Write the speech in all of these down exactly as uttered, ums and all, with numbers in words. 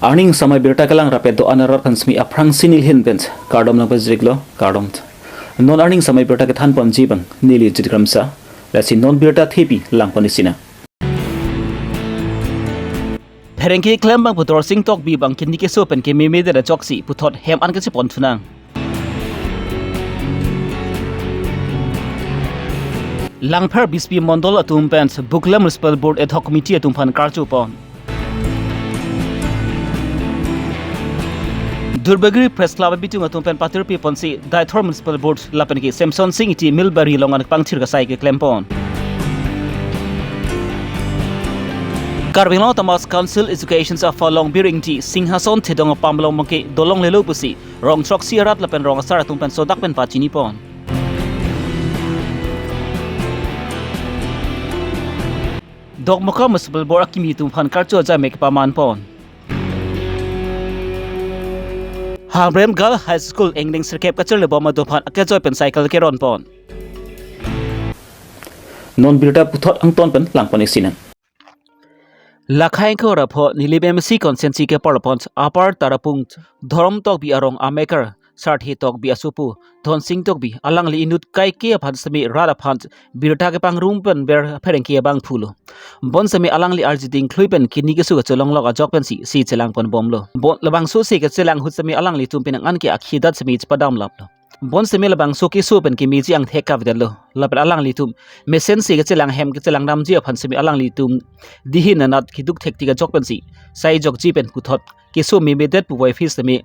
Arni ingsamai birta kelang rapet do-an arat aphan semi aphrangsi neli ahin pen kardom nangpajirlo, kardom. Non arni ingsamai birta kethan ponji abang neli Jit Kramsa, lasi non birta thepi lang pon-ik sinang. Pherangke klembangphu Dorsing Tokbi abang kini keso pen kememedet ajoksi puthot hem an kachepon thunang. Langpher B J P Mondol atum pen Bukla Municipal Board Ad Hoc Committee atum aphan karcho pon. Duarbagori Press Club abitung atum pen patirpi ponsi Deithor Municipal Board lapen ke Semsonsing Ingti Milbari along an pangthir kasai keklem pon. Karbi Anglong Autonomous Council Education Staff along Bir Ingti Singhason Thedong apam along abang ke dolonglelo pusi rong throksi arat lapen rong asar atum pen sodak pen pachini pon. Dokmoka Municipal Board akimi atum aphan karcho ajai mek paman pon. Hamren Girls High School engleng sirkep kacharli bom atum aphan akejoi pen cycle keron pon. Non birta puthot angton pen lang pon-ik sinang. Lakha ingkoi ra pho Nilip M A C constituency keparlo pon Upper Tarapung Dhorom Tokbi arong amekar Sarthe Tokbi asopo Dhonsing Tokbi alangli inut kaike aphan semi rat aphan birta kepangrum pen ber pherangke abang pulo. Bonsemi alangli arjiding khlui pen kini keso kacholonglok ajok pensi si chelang pon bomlo. Bon labangso si kachelang ahut semi alanglitum penang an ke akhidat semi chepadam laplo. Bonsemi labangso keso pen kemeji angthek kavedetlo. Lapen alanglitum mesensi kachelang hem kachelang damji aphan semi alanglitum dihin anat keduk thektik ajok pensi sai jokji pen puthot keso memedet puvoiphit semi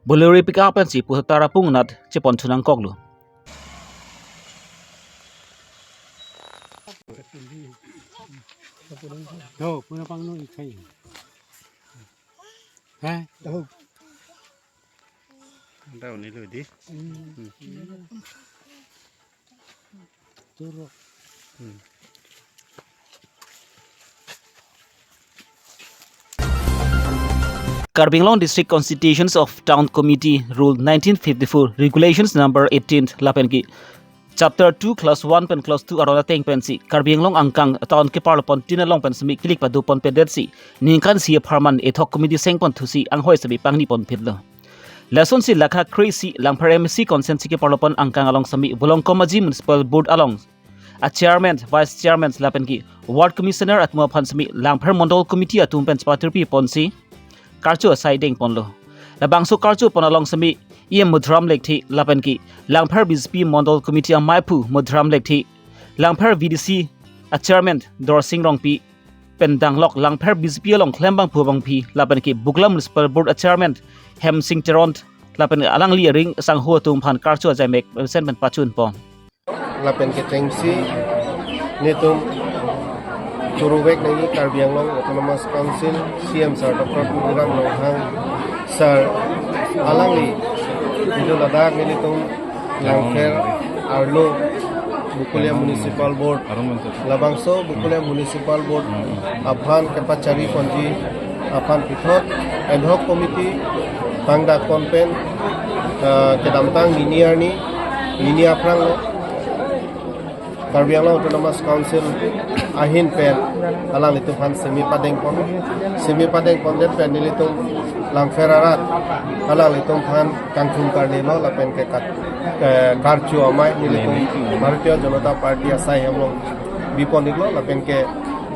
Bolero pickup pensi puthot Tarapung anat chepon thu nangkoklo. Yo, puna pangno ikai. Hah? Oh. Daw ni lo di. Hmm. Hmm. Turo. Hmm. Karbi Anglong District Constitutions of Town Committee Rule nineteen fifty-four, Regulations number eighteen lapen ke Chapter two, Clause one pen Clause two aron ateng pensi Karbi Anglong angkang town keparlo pon tin along pen semi kilik pado ponpedetsi ningkan isi apharman Ad Hoc Committee seng pon thusi anghoi semi pangni ponphitlo. Lasonsi lakha kre-isi Langpher M A C constituency keparlo pon angkang along semi Bolongkom Aji Municipal Board along a chairman, vice chairman lapen ke ward commissioner atum aphan semi Langpher Mondol Committee atum pen chepatirpi ponsi karcho asai deng ponlo. Labangso karcho pon along semi E M Madhuram Lekthe lapen ke Langpher B J P Mondol Committee amaiphu Madhuram Lekthe, Langpher V D C a chairman Dorsing Rongpi, pen danglok Langpher B J P along klembangphu abangpi lapen ke Bukla Municipal Board a chairman Hemsing Teron lapen alangli aring sangho atum aphan karcho ajai mek mesen pen pachun pon. Lapen kechengsi nelitum churuvek nangji Karbi Anglong Autonomous Council C M sir Doctor Tuliram Ronghang sir alangli video ladak nelitum Langpher arlo Bokolia Municipal Board, labangso Bokolia Municipal Board aphan kepachari ponji aphan puthot Ad Hoc Committee pangdak pon pen, ah, kedamtang nini arni, nini aphrang lo Karbi Anglong Autonomous Council ahin pen alanglitum aphan semi padeng pon, semi padeng pondet pen nelitum Langpher arat alanglitum aphan kangthum karne lo lapen ke kat, ke karcho amei nelitum Bharatiya Janata Party asai hem along bi pon-iklo lapen ke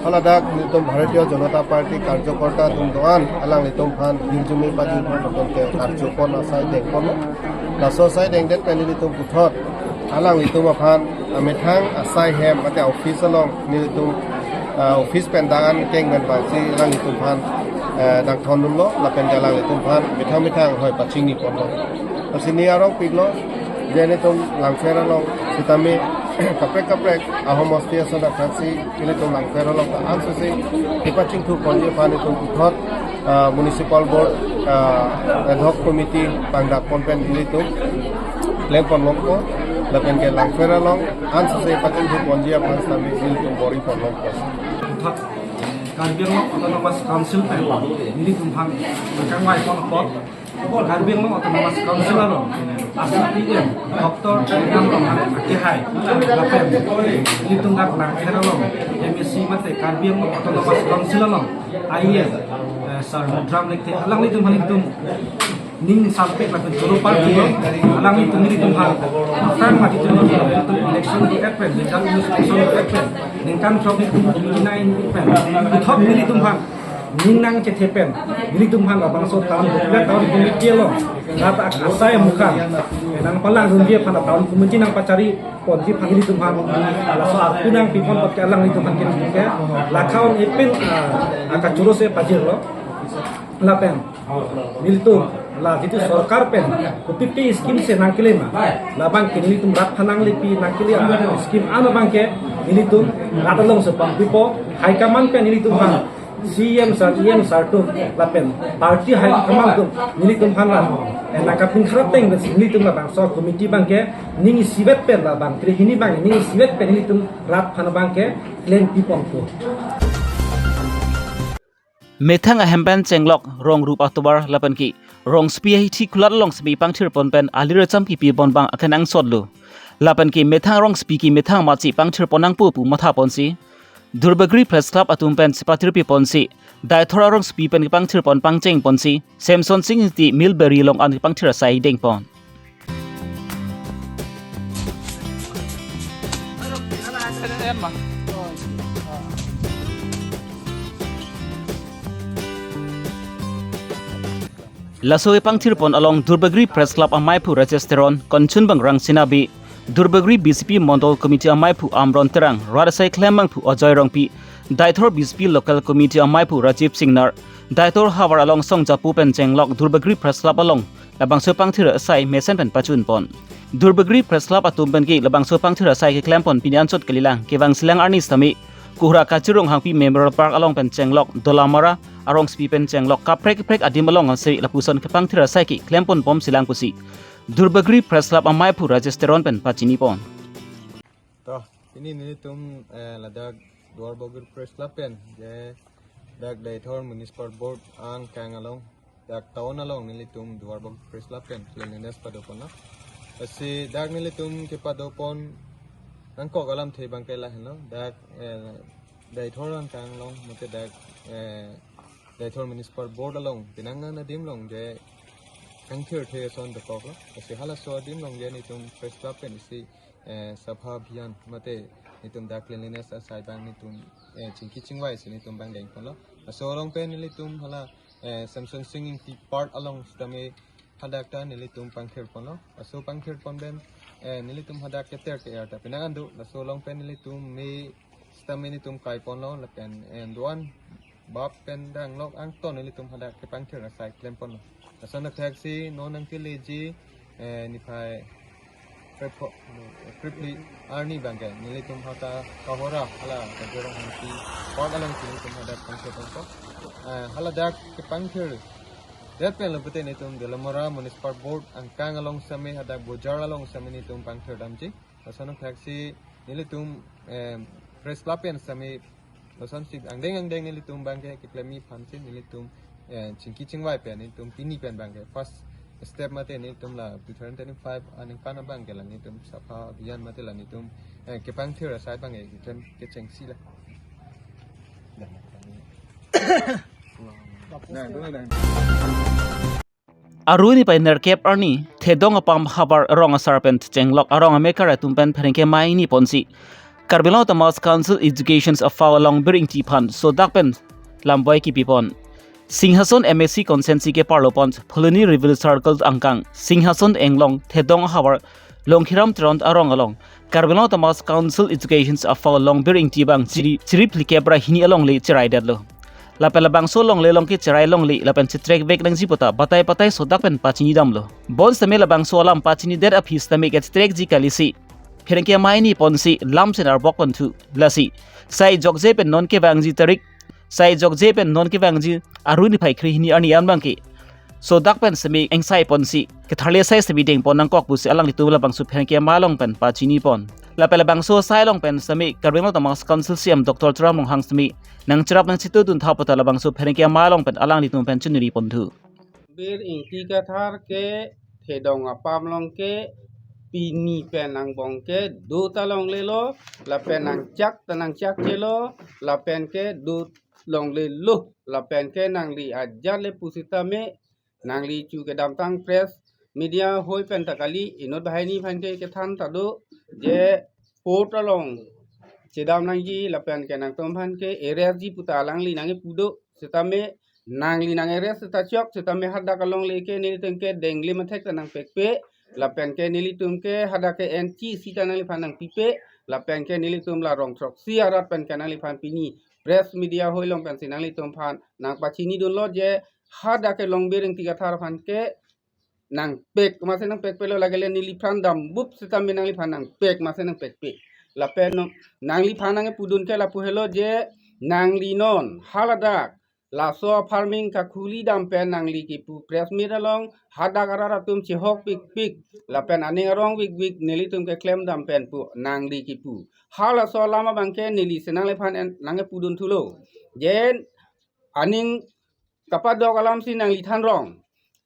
haladak nelitum Bharatiya Janata Party karjokorta atum do-an alanglitum aphan hirjume pajirpon lapen ke karcho pon asai deng ponlo. Laso asai dengdet pen nelitum puthot alanglitum aphan amethang asai hem mate office along nelitum, ah, office pen daan keng pen bangsi alanglitum aphan, eh, dang thondunlo lapen ke alanglitum aphan methang methang hoi pachini ponlo. Lasi neli arongpiklo je nelitum Langpher along sitame kaprek kaprek ahomosti ason aphraksi nelitum Langpher along ta ansose kepachingthur ponji aphan nelitum puthot, ah, Municipal Board, ah, Ad Hoc Committee pangdak pon pen nelitum klem pon longpo lapen ke Langpher along ansose pachingthur ponji aphan sitame nelitum bor-i pon longpo. Puthot Karbi Anglong Autonomous Council pen nelitum aphan kangvai pon apot Karbi Anglong Autonomous Council along, A C P M, Doctor Tuliram Ronghang akehai, lapen ilitum dak Langpher along, M A C mate Karbi Anglong Autonomous Council along, I E S, eh, Sir Mudram Lekthe, alanglitum aphan itum ning sampek lapen choro party lo, alanglitum nelitum aphan, sang mati tum nelitum election do-et pen, result election do-et pen, ningkan throk nelitum twenty-nine pen, ithok nelitum aphan, ning nangchethe pen, nelitum aphan labangso town, town committee along, rat ak asai mukan, nangpalang runji aphan town committee nangpachari ponji aphan nelitum aphan, laso arpu nangpipon apot ke alanglitum aphan ke, lakhaun epin, ah, akachoro se pajirlo, lapen nelitum, la jitu sorkar pen, kopipi scheme se nangkele ma, labang ke nelitum rat aphan nanglepi nangkele, ah, scheme ano abang ke, nelitum rat along se pangpipo, high command pen nelitum aphan, C E M sir, E M sir atum, lapen party high command atum, nelitum aphan la, eh, nangkapingkhar ateng pen nelitum labangso committee abang ke, ning isivet pen labang, krehini abang, ning isivet pen nelitum rat aphan abang ke, klem pipon po. Methang ahem pen chenglok rong rup atovar lapen ke rongsopi ahithi kulat along semi pangthir pon pen alir acham kipi pon abang akenangsot lo. Lapen ke methang rongsopi ke methang machi pangthir pon nangpo pu matha ponsi, Duarbagori Press Club atum pen chepathir pi ponsi, Deithor arongsopi pen kepangthir pon pangcheng ponsi, Semson Sing Ingti Millberry along an kepangthir asai deng pon. Laso kepangthir pon along Duarbagori Press Club amaiphu Rajesh Teron, konchunbang Rangsina Bey, Duarbagori B J P Mondol Committee amaiphu Amron Terang, rat asai klembangphu Ajoy Rongpi, Deithor B J P Local Committee amaiphu Rajiv Singnar, Deithor havar along songjapo pen chenglok Duarbagori Press Club along labangso pangthir asai mesen pen pachun pon. Duarbagori Press Club atum pen ke labangso pangthir asai keklem pon pini anchot kalilang kevang silang arni sitame Kohora Kachir Ronghangpi Memorial Park along pen chenglok Dolamara arongsopi pen chenglok kaprek kaprek adim along ase lapuson kepangthir asai keklem pon pom silang pusi Duarbagori Press Club amaiphu Rajesh Teron pen pachini pon. To, pini nelitum, eh, ladak Duarbagori Press Club pen, je dak Deithor Municipal Board angkang along, dak town along nelitum Duarbagori Press Club pen cleanliness pado pon lo. Lasi dak nelitum kepado pon nangkok alamthe abang ke lahenlo, dak, eh, Deithor angkang along, mate dak, eh, Deithor Municipal Board along, penang an adim along je pangthir the ason dokok lo. Lasi halaso adim along je nelitum Press Club pen isi, eh, Sapha Abhiyan mate nelitum dak cleanliness asai abang nelitum, eh, chingki chingvai si nelitum abang deng pon lo. Laso along pen nelitum hala, eh, Semson Sing Ingti Park along sitame hadak ta nelitum pangthir pon lo. Laso pangthir pon pen, eh, nelitum hadak keter ke-er ta penang an do. Laso along pen nelitum me sitame nelitum kai pon lo lapen, eh, do-an bap pen danglok angton nelitum hadak kepangthir asai klem pon lo. Lason athak si non nangkeleji, eh, niphai krepho, krepli arni abang ke nelitum hata Kohora hala Kachir Ronghangpi Park along si nelitum hadak pangthir pon po. Eh, hala dak kepangthir det pen lo pute nelitum Dolamara Municipal Board angkang along sitame hadak bojar along sitame nelitum pangthir damji. Lason athak si nelitum, eh, Press Club pen sitame lason si angdeng angdeng nelitum abang ke keklem-i aphan si nelitum, eh, chingki chingvai pen nelitum pini pen abang ke first step mate nelitum la two thousand twenty-five aningkan abang ke la nelitum Sapha Abhiyan mate la nelitum, eh, kepangthir asai abang ke keklem kechengsi la. Aruni pai nerkep arni, Thedong apam havar arong asar pen chenglok arong amekar atum pen pherangke mai ni ponsi Karbi Anglong Autonomous Council Education Afao Longbir Ingti aphan sodak pen lamboi kipi pon. Singhason M A C constituency ke parlo pon Phuloni Revenue Circle angkang Singhason Englong Thedong havar Longkhiram Teron arong along Karbi Anglong Autonomous Council Education Afao Longbir Ingti abang chiri, chiri phlikep ra hini alongle cherai detlo. Lapen labangso longle along ke cherai longle lapen chetrek vek nangji puta batai batai sodak pen pachini damlo. Bonsitame labangso alam pachini det aphi sitame ke chetrek ji kali si pherangke mai ni ponsi lam sen arbok pon thu. Lasi sai jokje pen non kevangji tarik, sai jokje pen non kevangji aruni phai kre hini arni an abang ke sodak pen sitame engsai ponsi ketharli asai sitame deng pon nangkok pusi alanglitum labangso pherangke mai along pen pachini pon. Lapen labangso asai along pen sitame Karbi Anglong Autonomous Council C E M Doctor Tuliram Ronghang sitame nangcherap nangchetudun tha puta labangso pherangke mai along pen alanglitum pen chiniri pon thu. Bir Ingti Kathar ke Thedong apam along ke pini pen angbong ke do ta longlelo, lapen nangchak ta nangchakchelo, lapen ke do longlelo, lapen ke nangli ajat le pusitame nangli chu kedamtang press media hoi pen ta kali, inut banghini aphan ke kethan ta do, je court along chedam nangji lapen ke nangtum aphan ke arrest ji pu ta alangli nangkepu do, sitame nangli nang arrest ta chok, sitame hadak along le ke nelitum ke denglim athek ta nangpekpe, lapen ke nelitum ke hadak ke enchi sita nangliphan nangpipe, lapen ke nelitum la rong throksi arat pen ke nangliphan pini press media hoi along pensi nanglitum aphan nangpachinidunlo je hadak ke Longbir Ingti Kathar aphan ke nangpek, masi nangpekpelo, lake le neliphan dambup sitame nangliphan nangpek, masi nangpekpe. Lapen no, nangliphan nangkepudun ke lapu helo je nangli non haladak laso farming kakhuli dam pen nangli kipu press meet along hadak arat atum chehok pikpik lapen aning arong bikbik nelitum keklem dam pen pu nangli kipu. Halaso alam abang ke neli si nangliphan en nangkepudun thulo. Je aning kapadok alam si nangli than rong.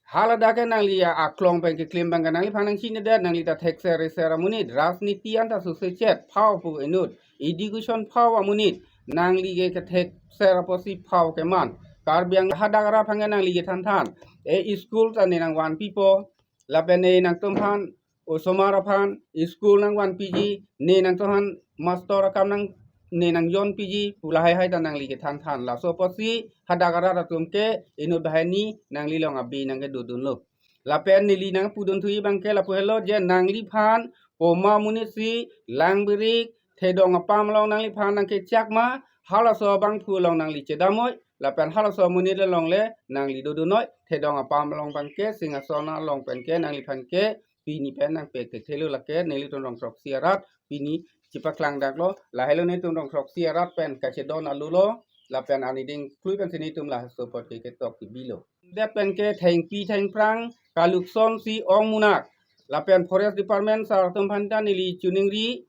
Haladak ke nangli aklong pen keklem abang ke nangliphan nangchinedet, nangli ta thekser reser amonit, rajniti anta suse chet phao pu inut, education phao amonit, nangli ke kethekser apotsi phao keman. Karbi Anglong hadak arat aphan ke nangli kethan than. E school ta ne nangvanpipo, lapen ne nangtum aphan osomar aphan school nangvanpiji, ne nangtum aphan master akam nang ne nangjonpiji pu lahai hai ta nangli kethan than. Laso apotsi hadak arat atum ke inut banghini nangli along abi nangkedodunlo. Lapen neli nangpudun thuji abang ke lapu helo je nangliphan komat amonit si Langbirik Thedong apam along nangliphan nangkechak ma, halaso abangphu along nangli chedamnoi, lapen halaso amonit along le nangli dodunoi, Thedong apam along abang ke Singhason along pen ke nangliphan ke pini pen nangpek thekthelo, lake nelitum rong throksi arat pini chepaklang daklo, lahelo nelitum rong throksi arat pen kachedon alulo, lapen arni ding klui pensi nelitum laso apot ke ketok kebilo. Det pen ke thengpi thengphrang kalukson si ong munak, lapen Forest Department sar atum aphan ta neli choningri,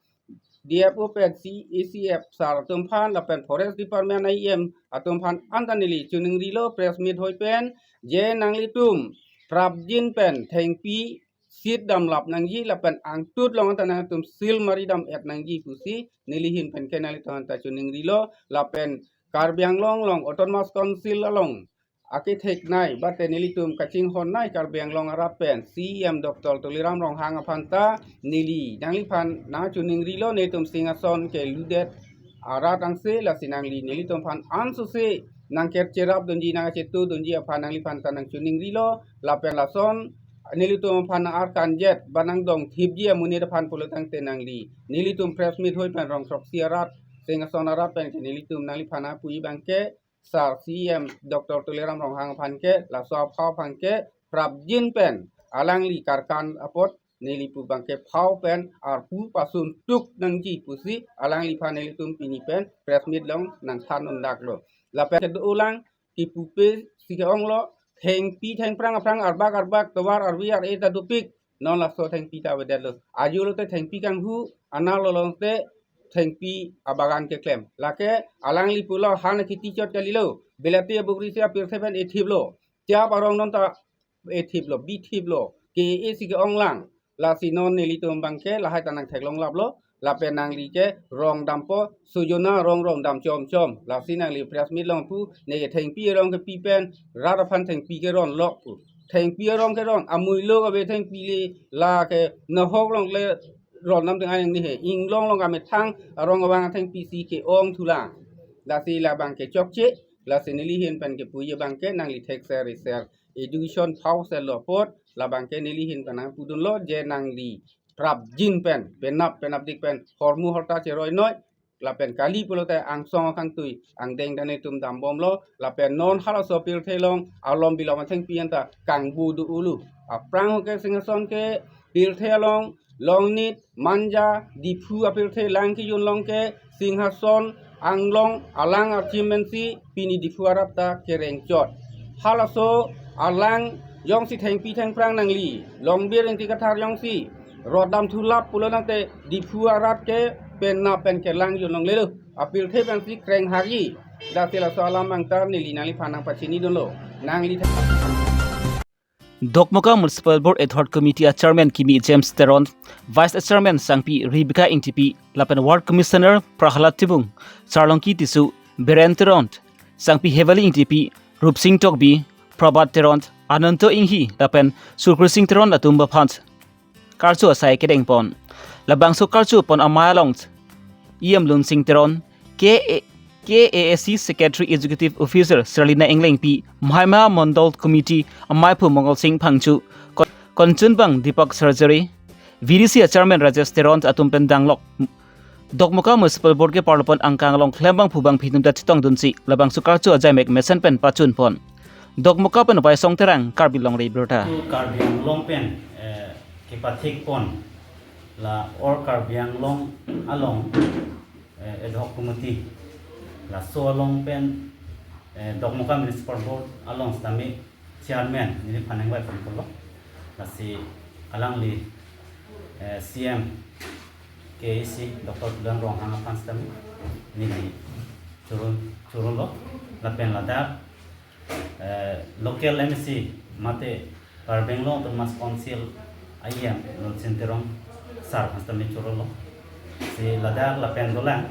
D F O pen C A C F sar atum aphan lapen Forest Department I M atum aphan anta neli choningrilo press meet hoi pen, je nanglitum prapjin pen thengpi sit damlap nangji lapen angtut along anta nangtum seal mari dam-et nangji pusi neli ahin pen ke nanglitum anta choningrilo. Lapen Karbi Anglong along Autonomous Council along aketheknei, bate nelitum kachinghonnei Karbi Anglong arat pen C E M Doctor Tuliram Ronghang aphan ta neli nangliphan nangchoningrilo, nelitum Singhason keludet arat angse, lasi nangli nelitum aphan ansose nangkercherap dunji, nangchetudunji aphan nangliphan ta nangchoningrilo. Lapen lason nelitum aphan arkanjet ba nangdongthipji amonit aphan pulo tangte nangli nelitum press meet hoi pen rong throksi arat Singhason arat pen ke nelitum nangliphan nangpuji abang ke sar C E M Doctor Tuliram Ronghang aphan ke laso aphao aphan ke prapjin pen alangli karkan apot neli pu abang ke phao pen arpu pasun tuk nangji pusi alangliphan nelitum pini pen press meet along nangthan un daklo. Lapen kedo-olang kipupe si ke-onglo, thengpi thengphrang aphrang arbak arbak tovar arvi ar-e ta dopik, non laso thengpi ta avedetlo. Ajo lote thengpi kanghu, anerlo lote thengpi abagan keklem. Lake alangli pulo han kheti chot kalilo, belati abukri si apirthe pen ethiplo, chap arong non ta ethiplo, bithiplo, ke-e si ke-onglang. Lasi non nelitum abang ke lahai ta nangtheklonglaplo, lapen nangli ke rong dampo, sujona rong rong dam chomchom. Lasi nangli press meet along pu, ne ke thengpi arong kepi pen rat aphan thengpi keron lok pu. Thengpi arong keron, amuilo kave thengpi le, lake nahok along le ron dam teng aneng ni he. Inglong along amethang arong abang thengpi si ke-ong thulang. Lasi labang ke chokche, lasi neli ahin pen kepuji abang ke nangli thekser reser education phao selo apot, labang ke neli ahin pen nangpudunlo je nangli prapjin pen, penap penapdik pen hormu horta cheroinoi, lapen kali pulote angsong akangtui angdeng ta nelitum dambomlo, lapen non halaso apirthe along alom bilom athengpi anta kangbu do-olo. Aphrang ho ke Singhason ke pirthe along Longnit, Manja, Diphu apirthe lang kejun along ke Singhason, Anglong, alang archim pensi pini Diphu arat ta kereng chot. Halaso alang jongsi thengpi thengphrang nangli Longbir Ingti Kathar jongsi rot dam thulap pulo tangte Diphu arat ke penap pen kelang jun longlelo. Apirthe pensi kreng hagi. Lasi laso alam abang ta neli nangliphan nangpachinidunlo. Nangli Dokmoka Municipal Board Ad Hoc Committee a Chairman Kimi James Teron, Vice Chairman Sangpi Rebecca Ingtipi, lapen Ward Commissioner Prahlad Timung, Sarlongki Tisso, Biren Teron, Sangpi Heavily Ingtipi, Rupsing Tokbi, Prabhat Teron, Ananto Inghi, lapen Surkrising Teron atum aphan karcho asai kedengpon. Labangso karcho pon amei along E M Lunsing Teron, K A, K A A C Secretary Executive Officer Serlina Englengpi, Mahaima Mondol Committee amei aphu Mongol Sing Phangcho, Kon-, Konchunbang Deepak Sarjari, V D C a Chairman Rajesh Teron atum pen danglok Dokmoka Municipal Board ke parlopon angkang along klembang phubang phi atum ta chetongdunsi labangso karcho ajaimek mesen pen pachunpon. Dokmoka pen Waisong Terang, Karbi Longri Abirta. Karbi Anglong pen, eh, kepathikpon la All Karbi Anglong along, eh, Ad Hoc Committee, laso along pen, eh, Dokmoka Municipal Board along sitame Chairman neliphan nangvaiponpo lo. Lasi alangli, eh, C M K A A C Doctor Tuliram Ronghang aphan sitame neli choro, chorolo. Lapen ladak, eh, local M A C mate Karbi Anglong Autonomous Council E M Lunsing Teron sir aphan sitame chorolo. Si ladak lapen dolang,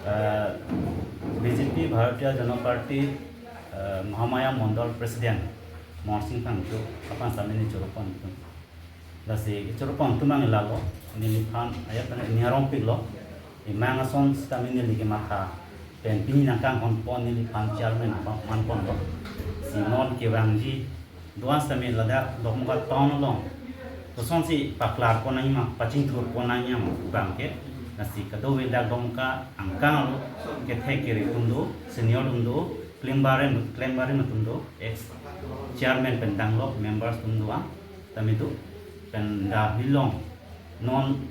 eh, B J P Bharatiya Janata Party, eh, Mahamaya Mondol President Mongol Sing Phangcho aphan sitame neli choropon. Lasi choropon atum abang lalo, neliphan ajat pen ning arongpiklo. Imang ason sitame neli kematha pen pini nangkanghonpon, neliphan Chairman aphan manponlo. Si non kevangji do-an sitame ladak Dokmoka town along kosonsi paklarpon nangji ma, pachingthurpon nangji ma abang ke. Lasi kadokave dak Dokmoka angkang along kethek kere atum do, senior atum do, klembarim, klembarim atum do, ex chairman pen danglok members atum do-an sitame do, pen dak bilong non,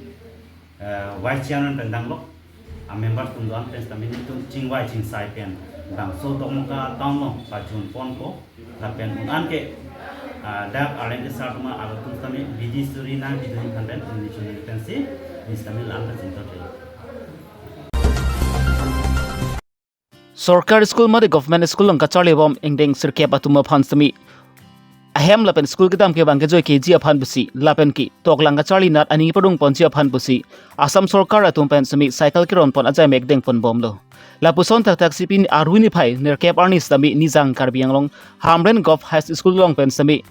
eh, vice chairman pen danglok a members atum do-an pen sitame netum chingvai chingsai pen bangso Dokmoka town along pachunponpo. Lapen un-an ke, ah, dak arleng kesar atum, ah, atum sitame bidi suri nangpidun aphan pen, neli chun pensi neli sitame la-an pachingthur. Sorkar school mate government school along kacharlibom ingdeng sirkep atum aphan sitame ahem lapen school kedam kevang kejoikeji aphan pusi lapen ke toklang kacharli anat aning padungponji aphan pusi Assam Sorkar atum pen sitame cycle keronpon ajaimek dengponbomlo. Lapuson thakthak si pini arni phai nerkep arni sitame Nijang Karbi Anglong Hamren Govt High School along pen sitame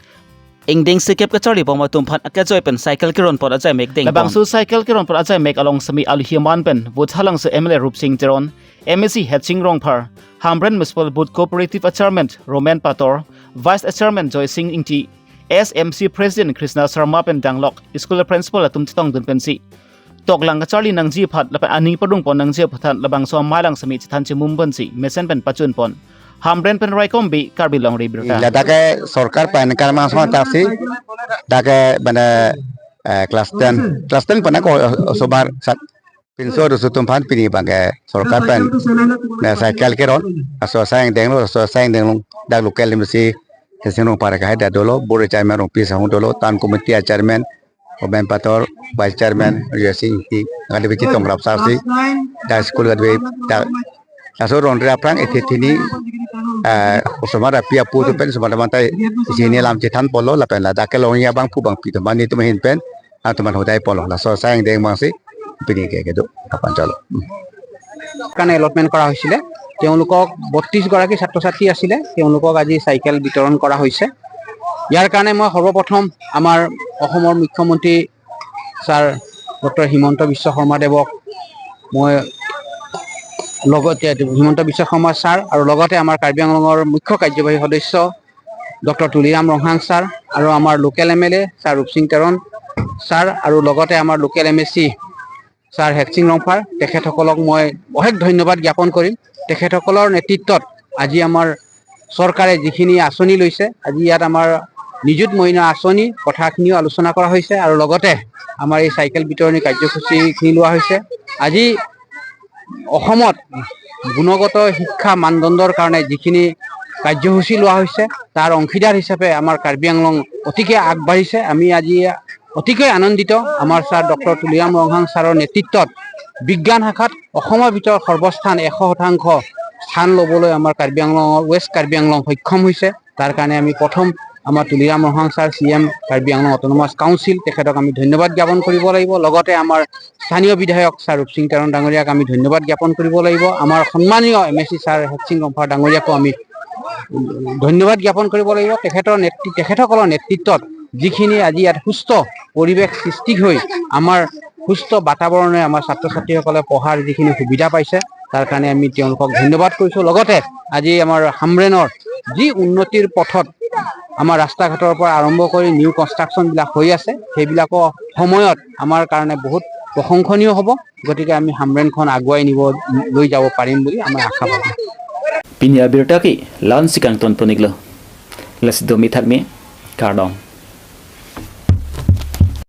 ingdeng sirkep kacharlibom atum aphan akejoi pen cycle keronpon ajaimek dengpon. Labangso cycle keronpon ajaimek along sitame alohi aman pen Vothatlangso M L A Rupsing Teron, M A C Headsing Rongphar, Hamren Municipal Board Cooperative a Chairman Roman Pator, Vice Chairman Joysing Ingti, S M C President Krishna Sharma pen danglok school principal atum chetongdun pensi toklang kacharli nangji aphan lapen aning padungpon nangji aphuthak labangso amei along sitame chethan chemumponsi mesen pen pachunpon. Hamren pen Raikom Bey, Karbi Longri Abirta. Ladak ke sorkar pen karma asong athak si, dak ke bana, eh, class ten, class ten pen ako osomar sat pinso aduso atum aphan pini abang ke sorkar pen na cycle keron, laso asai angdeng lo, laso asai angdeng along dak local M A C Headsing Rongphar kahai dak dolo, board chairman Rongpi Sahung dolo, town committee a chairman Roman Pator, vice chairman Joysing Ingti, kadokave chetong rapsarsi, dak school kadokave dak laso rongri aphrang ethe thini, eh, osomar api apo atum pen osomar atum ta isi hini alam chethanponlo lapen ladak kelongji abangphu bangphi atum netum ahin pen atum aphan hodaiponlo, laso asai angdeng abangsi pini ke kedo aphan chalo. কাৰণে এলটমেণ্ট কৰা হৈছিলে। তেওঁলোকক বত্ৰিশ গৰাকী ছাত্ৰ ছাত্ৰী আছিলে, তেওঁলোকক আজি চাইকেল বিতৰণ কৰা হৈছে। ইয়াৰ কাৰণে মই সৰ্বপ্ৰথম আমাৰ অসমৰ মুখ্যমন্ত্ৰী ছাৰ ডক্টৰ হিমন্ত বিশ্ব শৰ্মা দেৱক মই লগতে হিমন্ত বিশ্ব শৰ্মা ছাৰ আৰু লগতে আমাৰ কাৰ্বি আংলঙৰ মুখ্য কাৰ্যবাহী সদস্য ডক্টৰ তুলিৰাম ৰংহাং ছাৰ আৰু আমাৰ লোকেল এম এল এ ছাৰ ৰূপসিং তেৰণ ছাৰ আৰু লগতে আমাৰ local M A C sir heatsink Rongphar, তেখেতসকলক মই অশেষ ধন্যবাদ জ্ঞাপন কৰিম। তেখেতসকলৰ নেতৃত্বত আজি আমাৰ চৰকাৰে যিখিনি আঁচনি লৈছে, আজি ইয়াত আমাৰ নিযুত মইনা আঁচনি কথাখিনিও আলোচনা কৰা হৈছে আৰু লগতে আমাৰ এই চাইকেল বিতৰণি কাৰ্যসূচীখিনি লোৱা হৈছে। আজি অসমত গুণগত শিক্ষা মানদণ্ডৰ কাৰণে যিখিনি কাৰ্যসূচী লোৱা হৈছে, তাৰ অংশীদাৰ হিচাপে আমাৰ কাৰ্বি আংলং অতিকে আগবাঢ়িছে। আমি আজি অতিকৈ আনন্দিত। আমাৰ ছাৰ ডক্টৰ তুলিৰাম ৰংহাং ছাৰৰ নেতৃত্বত বিজ্ঞান শাখাত অসমৰ ভিতৰত সৰ্বস্থান এশ শতাংশ স্থান ল'বলৈ আমাৰ কাৰ্বি আংলঙৰ, ৱেষ্ট কাৰ্বি আংলং সক্ষম হৈছে। তাৰ কাৰণে আমি প্ৰথম আমাৰ Tuliram Ronghang sir, C E M Karbi Anglong autonomous council, তেখেতক আমি ধন্যবাদ জ্ঞাপন কৰিব লাগিব। লগতে আমাৰ স্থানীয় বিধায়ক ছাৰ ৰূপসিং তেৰণ ডাঙৰীয়াক আমি ধন্যবাদ জ্ঞাপন কৰিব লাগিব। আমাৰ সন্মানীয় এম এ চি ছাৰ হেডচিং গংফাৰ ডাঙৰীয়াকো আমি ধন্যবাদ জ্ঞাপন কৰিব লাগিব। তেখেতৰ নেতৃ-, তেখেতসকলৰ নেতৃত্বত যিখিনি আজি ইয়াত সুস্থ পৰিৱেশ সৃষ্টি হৈ আমাৰ সুস্থ বাতাবৰণে আমাৰ ছাত্ৰ ছাত্ৰীসকলে পঢ়াৰ যিখিনি সুবিধা পাইছে, তাৰ কাৰণে আমি তেওঁলোকক ধন্যবাদ কৰিছোঁ। লগতে আজি আমাৰ হামৰেনৰ যি উন্নতিৰ পথত আমাৰ ৰাস্তা ঘাটৰ পৰা আৰম্ভ কৰি নিউ কনষ্ট্ৰাকশ্যনবিলাক হৈ আছে, সেইবিলাকৰ সময়ত আমাৰ কাৰণে বহুত প্ৰশংসনীয় হ'ব। গতিকে আমি হামৰেনখন আগুৱাই নিব, লৈ যাব পাৰিম বুলি আমাৰ আশাবাদী। Pini abirta ke la-ansi kangton pon-iklo. Lasi domi thakme, kardom.